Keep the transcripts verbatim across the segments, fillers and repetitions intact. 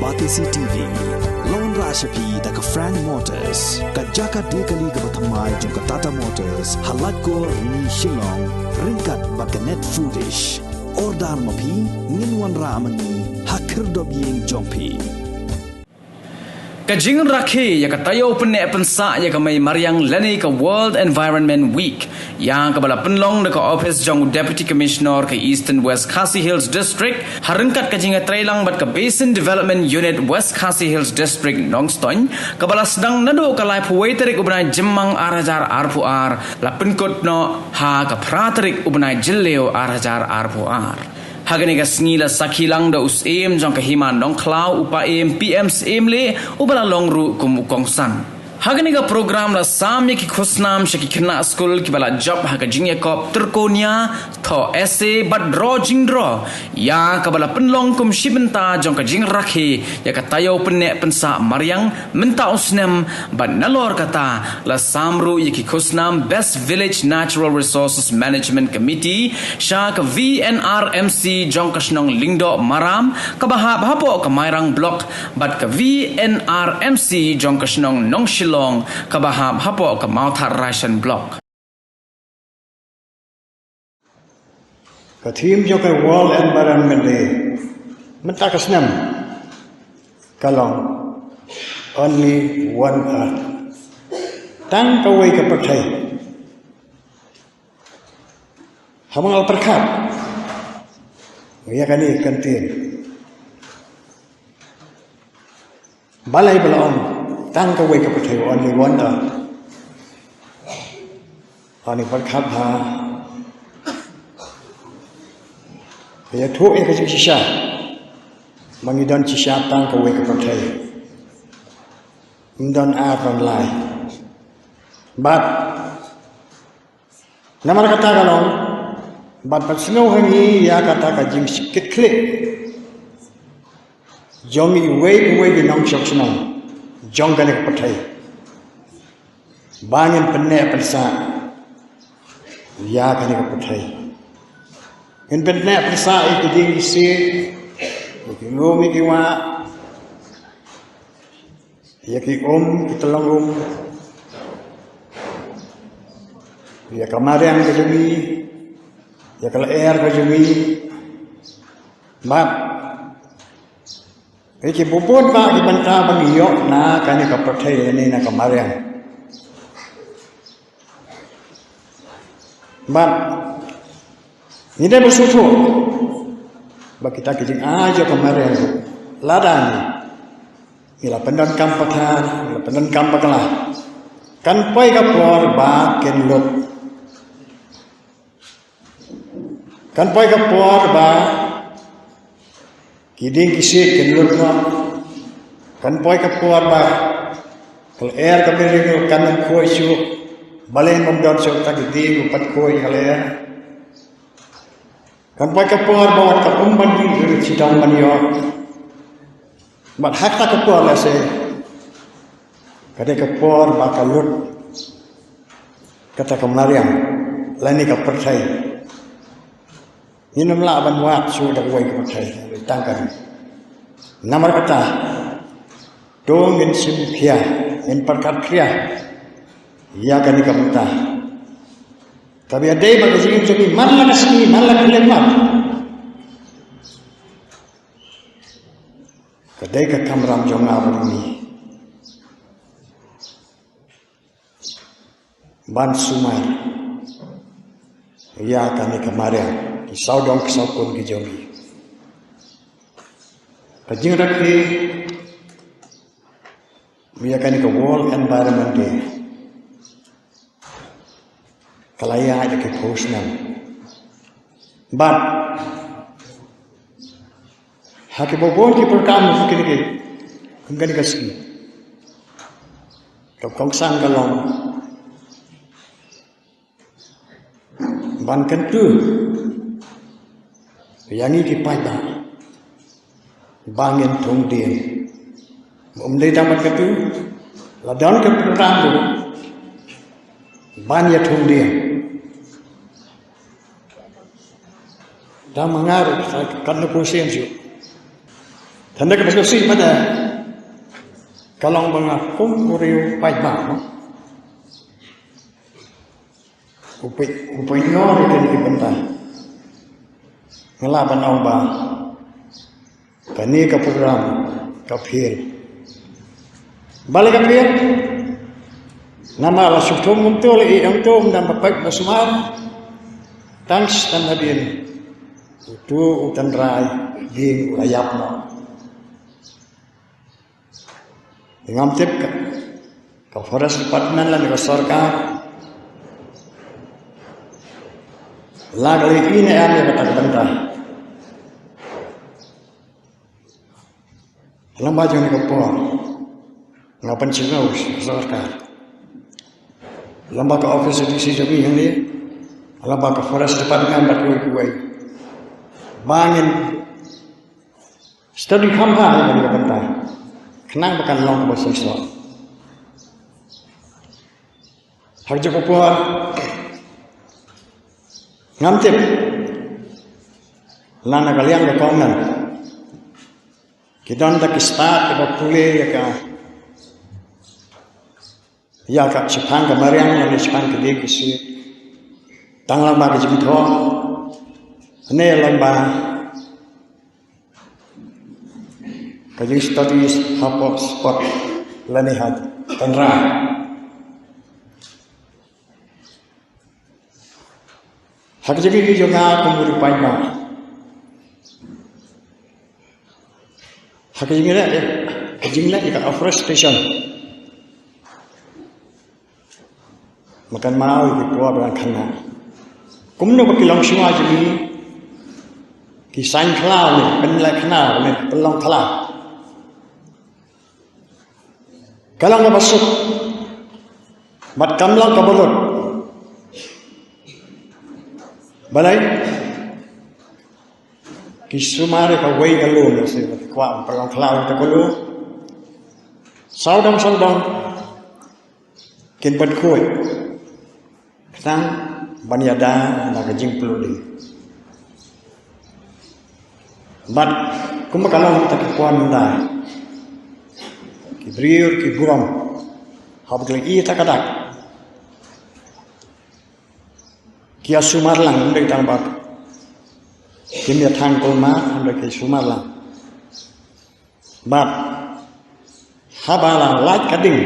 Batesi T V, la wanrah sha phi da ka Frank Motors, ka jaka die kali kaba thymmai jong ka Tata Motors, ha Laitkor Rni Shillong, ryngkat bad ka Net Foodish. Order ma phi, ngin wanrah ma ngi ha khyrdop ïing jong phi. Ka jingrakhe ïa ka taïew pynneh pynsah ïa ka mei mariang lane ka World Environment Week, ïa kaba la pynlong da ka ophis jong u Deputy Commissioner ka Eastern West Khasi Hills District, ha ryngkat ka jingïatreilang bad ka Basin Development Unit West Khasi Hills District, Nongstoiñ, kaba la sdang naduh ka laiphew wei tarik u bnai Jymmang ar hajar arphew ar, la pynkut noh ha ka phra tarik u bnai Jylliew ar hajar arphew ar. Ha kane ka sngi la sakhi lang da u Syiem jong ka Hima Nongkhlaw, u Paiem P M Syiemlieh, uba la long ruh kum u kongsan. Ha kane ka program la sam ïa ki khusnam sha ki khynnah skul kiba la jop ha ka jingïakop tyrkonia, thoh essay bad draw jingdraw, ïa kaba la pynlong kum shi bynta jong ka jingrakhe ïa ka taïew pynneh pynsah mariang mynta u snem, bad nalor kata la sam ruh ïa ki khusnam Best Village Natural Resources Management Committee sha ka V N R M C jong ka shnong Lyngdoh Maram kaba hap hapoh ka Mairang Block, bad ka V N R M C jong ka shnong Nongshillong kaba hap hapoh ka Mawthadraishan Block. Ka theme jong ka World Environment Day mynta ka snem ka long Only One Earth. Tang kawei ka pyrthei. Haba nga la pyrkhat ïa kane ka theme, balei ba la ong tang kawei ka pyrthei, only one Earth? Ani pyrkhat ba ka ïathuh ïa ka jingshisha ba ngi don shisha tang kawei ka pyrthei. Ym don ar, don lai. Bad namar kata ka long ban pynsngew ha ngi ïa kata ka jingkitkhlieh jong iwei pa iwei ki nongshong shnong jong kane ka pyrthei, ba ngin pynneh pynsah ïa kane ka pyrthei. Ngin pynneh pynsah ïa ki dieng ki siej, ïa ki lum ïa ki wah, ïa ki um ki tyllong um, ïa ka mariang ka jong ngi, ïa ka lyer ka jong ngi. Bad ïa ki bun bun bah ki bynta ba ngi ïoh na kane ka pyrthei ne na ka mariang. Bad ngi dei ban sngewthuh ba kita ki jingai jong ka mariang, lada ngi la pyndonkam pathar, ngi la pyndonkam bakla, kan poi ka por ba kin lut. Kan poi ka por ba ki dieng ki siej kin lut noh. Kan poi ka por ba ka lyer ka mariang kan ym khuid shuh. Balei? Ym don shuh ta ki dieng ban khuid ka lyer. Kan poi ka por ba wat ka um ban ïoh, shitom ban ïoh. Bad ha kata ka por lehse ka dei ka por ba ka lut kata ka mariang lane ka pyrthei. Ngin ym lah ban wad shuh da kawei ka pyrthei, tang kane. Namar kata to ngin shim khia, ngin pyrkhat khia ïa kane ka bynta. Kaba ïadei bad ka jingim jong ngi man la ka sngi, man la ka khyllipmat, ka dei ka kamram jong nga bad ngi ban sumar ïa kane ka mariang, ki sawdong ki sawkun ki jong ngi. Ka jingrakhe ïa kane ka World Environment Day ka la ïaid da ki phew snem. Bad ha ki bun ki program kine ki, kum kane ka sngi, ka kongsan ka long ban kyntu ïa ngi ki paidbah ba ngin thung dieng. Ym dei tang ban kyntu, la don ka program ruh ban ïa thung dieng. Tang ma nga ruh sa katno phew sien shuh Tang da kaba sngewsih pat ka long ba nga kum u riew paidbah, u peit, u peit noh ïa kine ki bynta. Nga lah ban ong ba kane ka program ka pher. Balei ka pher? Namar la shu thung kumto, la ïeh kumto, ym dang ba peit ba sumar. Tang shen hadien uto u tynrai dieng u la ïap noh. Ngam tip ka, ka Forest Department lane ka sorkar la ka leh ine em ïa kata ka bynta. Lyngba jong kane ka por nga pynsngew sha ka sorkar, lyngba ka office D C jong ngi hangne, lyngba ka Forest Department bad kiwei kiwei, ba ngin study kham bha ïa kane ka bynta khnang ba kan long kaba shisha. Ha kajuh ka por ngam tip lada na ka liang ka government ki don da ki stad kiba pule ïa ka, ïa ka shaphang ka mariang lane shaphang ka dieng ka siej, tang lyngba ka jingthoh ne lyngba ka jingstudy hapoh sport lane ha tynrai. Ha ka jingïohi jong nga kum u riew paidbah, ha ka jingleh, ka jingleh ïa ka afforestation, ma kan mut ïa ki por ba kan khynnah. Kumno ba ki longshuwa jong ngi ki saiñ khlaw ne pynleh khlaw ne pynlong khlaw. Ka long kaba suk bad kam long kaba lut. Balei? Ki sumar ïa kawei ka lum, ïa ki kwah ban pynlong khlaw ïa ka lum. Sawdong sawdong kin pynkhuid khnang ban ïada na ka jingpluh dieng. Bad kumba ka long mynta ki por mynta, ki briew ki burom haba ki la ïohi ïa kata ka dak, ki ïa sumar lang, ym dei tang ba kim ïa thang kulmar, hynrei ki sumar lang. Bad haba la lait ka ding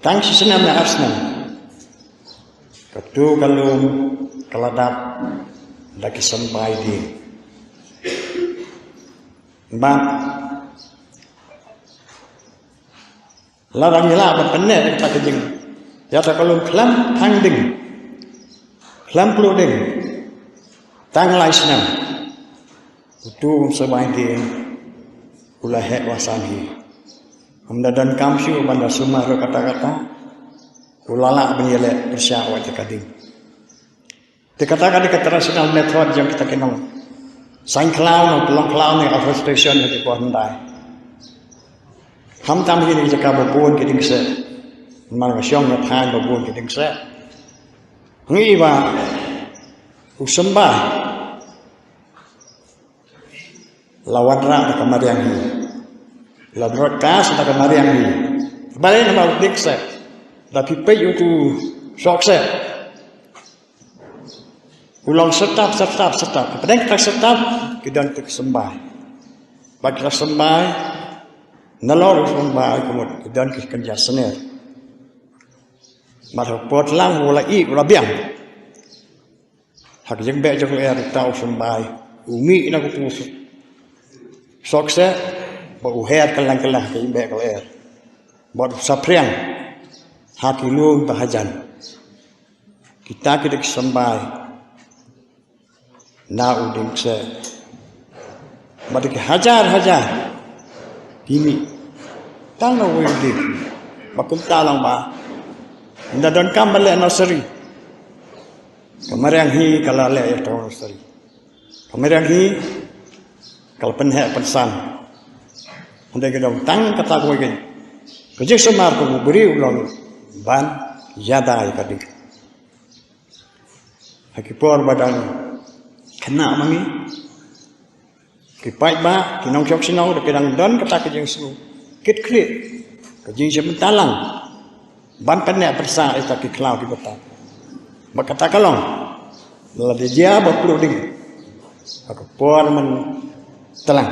tang shi snem ne ar snem, kato ka lum ka la dap da ki symbai dieng. Bad lada ngi lah ban pynneh ïa kata ka jing, ïa kata ka lum khlem thang dieng, khlem pluh dieng tang lai snem, uto u symbai dieng u la heh wasan hi. Ym da donkam shuh ban da sumar ruh katta katta, u la lah ban ïaleh pyrshah wat ïa ka ding. Te kata ka dei ka traditional method jong kita ki nongsaiñ khlaw, nongpynlong khlaw ne afforestation ha ki por hyndai. Khamtam ha kine ki jaka ba bun ki dieng kseh, namar nga shong nga thaiñ ba bun ki dieng kseh. Ngi i ba u symbai la wanrah da ka mariang hi, la broadcast da ka mariang hi. Balei? Namar u dieng kseh, lada phi peit uto u soh kseh, u long syrtap syrtap syrtap. Hapdeng kata syrtap ki don ki symbai. Bad kita symbai, nalor u symbai ka mut ki don ki kynja sner. Bad ha ka por tlang u la ih, u la biang. Ha ka jingbeh jong ka lyer uta u symbai u mih na uto u soh kseh, bad u her kylleng kylleng ha ka jingbeh ka lyer, bad u saphriang ha ki lum ba hajan. Kita ki dei ki symbai na u dieng kseh. Bad ki hajar hajar ki mih tang na uwei u dieng. Ba kumta long ba ynda donkam ban leh nursery, ka mariang hi ka la leh ïa uta u nursery. Ka mariang hi ka la pynheh pynsan. Hynrei ka don tang kata kawei ka jingsumar ka u briew u long ban ïada ïa ka dieng. Ha ki por ba dang khynnah ma ngi, Ki paidbah, ki nongshong shnong, da ki dang don kata ka jingsngew kit khlieh, ka jingshim bynta lang ban pynneh pyrshah ïa kita ki khlaw ki bynta. Bad kata ka long, lada jia ba pynlong ding ha ka por man tlang,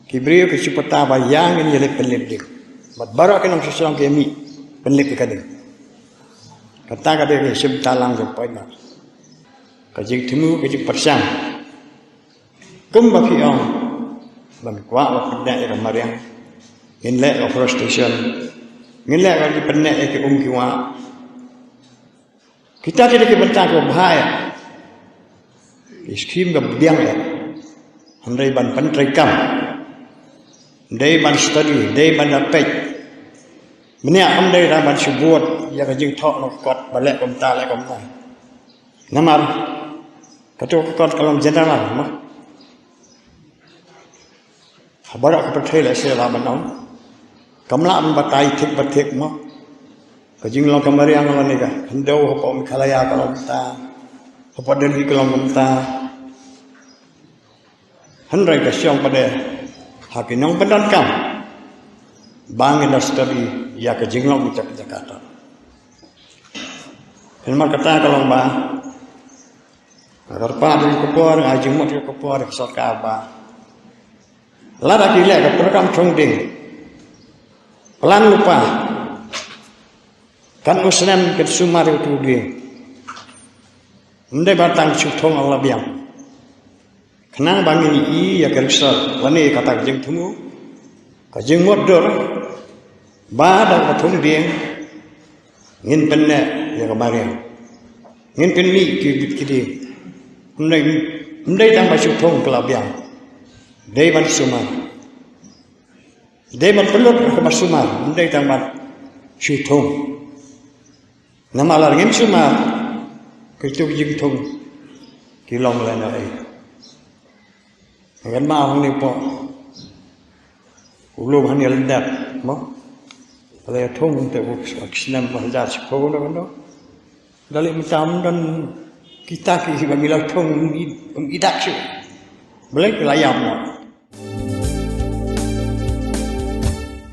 ki briew ki shu pyrta ba ïa ngin ïa leit pynlip ding. Bad baroh ki nongshong shnong ki mih pynlip ïa ka ding. Kata ka dei ka jingshim bynta lang jong paidbah. Ka jingthmu, ka jingpyrshang. Kumba phi ong, ban kwah ban pynneh ïa ka mariang, ngin leh ka forestation, ngin leh ka jingpynneh ïa ki um ki wah. Kita ki dei ki bynta kiba bha ïa, ki skim kiba biang ïa. Hynrei ban pyntreikam, dei ban study, dei ban da peit. Mynta ym dei tang ban shu bud ïa ka jingthoh na ka kot ba leh kumta, leh kumta. Namar kato ka kot ka long general mo. Ha baroh ka pyrthei lehse lah ban ong, kam lah ban batai thik ba thik mo. Ka jinglong ka mariang lane ka khyndew hapoh Meghalaya ka long kumta, hapoh Delhi ka long kumta. Hynrei ka shong pat de ha ki nongpyndonkam ba ngin da study ïa ka jinglong jong ka jaka. Namar kata ka long ba, nga kyrpad ïa ka por, nga ai jingmut ïa ka por ïa ka sorkar ba lada ki leh ka program thung dieng, plan lypa, katno snem kin sumar ïa ka thung dieng. Ym dei ba tang shu thung la biang. Khnang ba ngin ïohi ïa ka result lane kata ka jingthmu, ka jingmutdur ba da ka thung dieng ngin pynneh ïa ka mariang, ngin pynmih ki bit ki dieng. Ym dei, ym dei tang ba shu thung ka la biang, dei ban sumar. Dei ban pynlut kaba sumar, ym dei tang ban shu thung. Namar lada ngim sumar, kito ki jingthung ki long lehnohei. Ngan ma hangne hapoh u lum hangne Lyndet mo, ba la ïa thung te u snem ba hajar shiphew na kano. Da lei mynta ym don kita kiba ngi la thung, ym i dak shuh. Balei ki la ïam mo?